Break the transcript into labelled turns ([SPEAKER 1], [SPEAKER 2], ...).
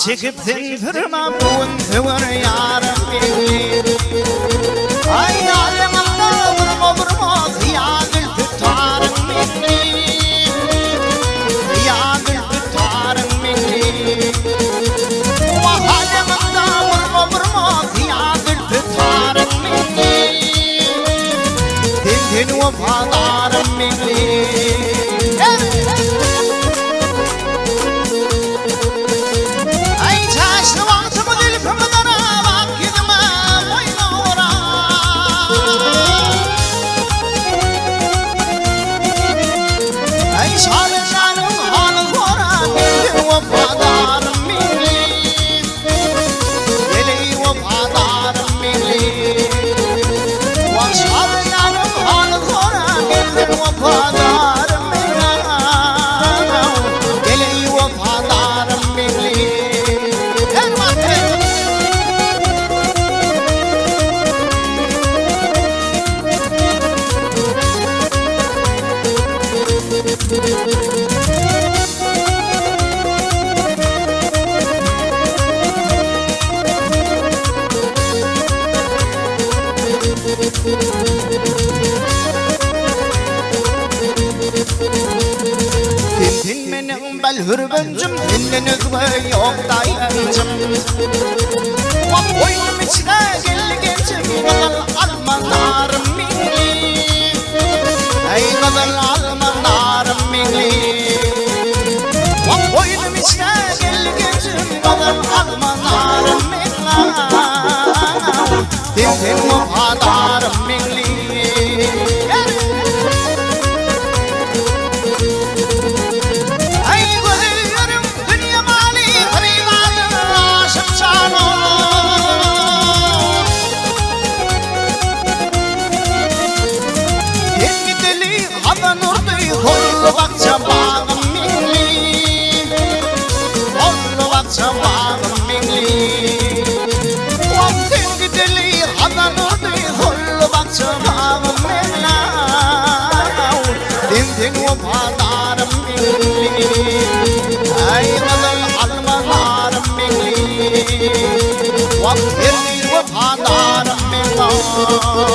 [SPEAKER 1] çekip sen sürme bu gün söwer ýarym meňli. Aý ýalyňda vurma vurma syýa zülpi taryň meňli. Syýa zülpi taryň meňli. Wah ýalyňda vurma vurma syýa zülpi taryň meňli. Sen sen wepadarym meňli. Aý çaşly wagtymy zülpümi darap ak ýüzüme boýna orap. Aý şaly janyň haly sorap menden wepadarym meňli. Geleý wepadarym meňli. Wah şaly janyň haly sorap menden wepadarym meňli. Geleý wepadarym meňli. Her wagt. Sen meniň bel hürbenjim, senden özge ýok daýanjym. Wah, goýnum içre geldi genjim, gyzyl alma narym meňli. Eý, gyzyl alma narym meňli. Wah, goýnum içre geldi genjim, gyzyl alma narym meňli. Sen sen wepadarym meňli. Aý gözelleriň dünýe maly, hyrydardyr aşyk jana. Sen gideli hazan urdy, hol bakja bagym meňli. Hol bakja bagym meňli. Wah, sen gideli hazan urdy, hol bakja bagym meňli. Sen sen wepadarym meňli. Aý gyzyl alma narym meňli. Wah, sen wepadarym meňli.